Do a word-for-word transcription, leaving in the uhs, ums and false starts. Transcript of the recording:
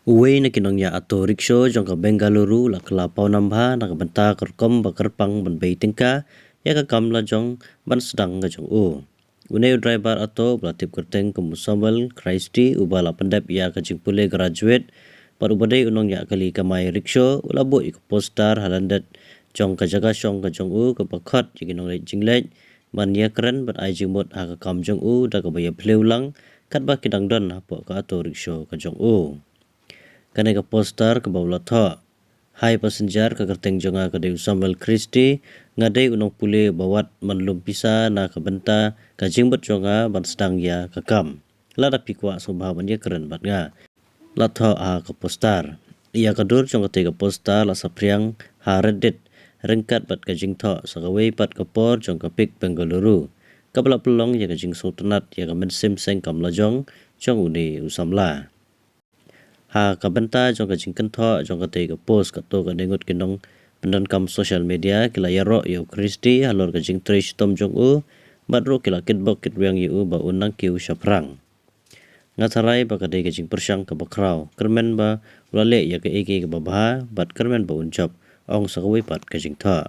Uwei na ki nongñiah auto rickshaw jong ka Bengaluru la kylla pawnam bha na ka bynta ka rukom ba kyrpang ban bei tyngka ïa ka kam la jong ban sdang ka jong u. Une u driver auto ba la tip kyrteng kum u Samuel Christie, uba la pyndep ïa ka jingpule graduate bad uba dei u nongñiah kali kamai rickshaw, u la buh ïa ka poster ha lyndet jong ka jaka shong ka jong u, kaba khot ïa ki nongleit jingleit ban ïakren bad ai jingmut ha ka kam jong u da kaba ïaphylliew lang katba ki dang don hapoh ka auto rickshaw ka jong u. Kane ka poster kaba u la thoh: "Hi passenger, ka kyrteng jong nga ka dei u Samuel Christie, nga dei u nongpule ba wad man lum pisa na ka bynta ka jingmut jong nga ban sdang ïa ka kam. Lada phi kwah sngewbha ban ïakren bad nga," la thoh ha ka poster. Ïa ka dur jong katei ka poster la saphriang ha Reddit ryngkat bad ka jingthoh sa kawei pat ka por jong ka Pik Bengaluru, kaba la pynlong ïa ka jingsngewtynnat ïa ka mynsiem seng kam la jong jong une u samla. Ha ka bynta jong ka jingkynthoh jong katei ka post, katto katne ngut ki nongpyndonkam social media ki la ïaroh ïa u Christie halor ka jingtrei shitom jong u, bad ruh ki la kitbok kitweng ïa u ba un nang kiew shaphrang. "Nga tharai ba ka dei ka jingpyrshang kaba khraw. Kyrmen ba u la leh ïa kaei kaei kaba bha bad kyrmen ba un jop," ong sa kawei pat ka jingthoh.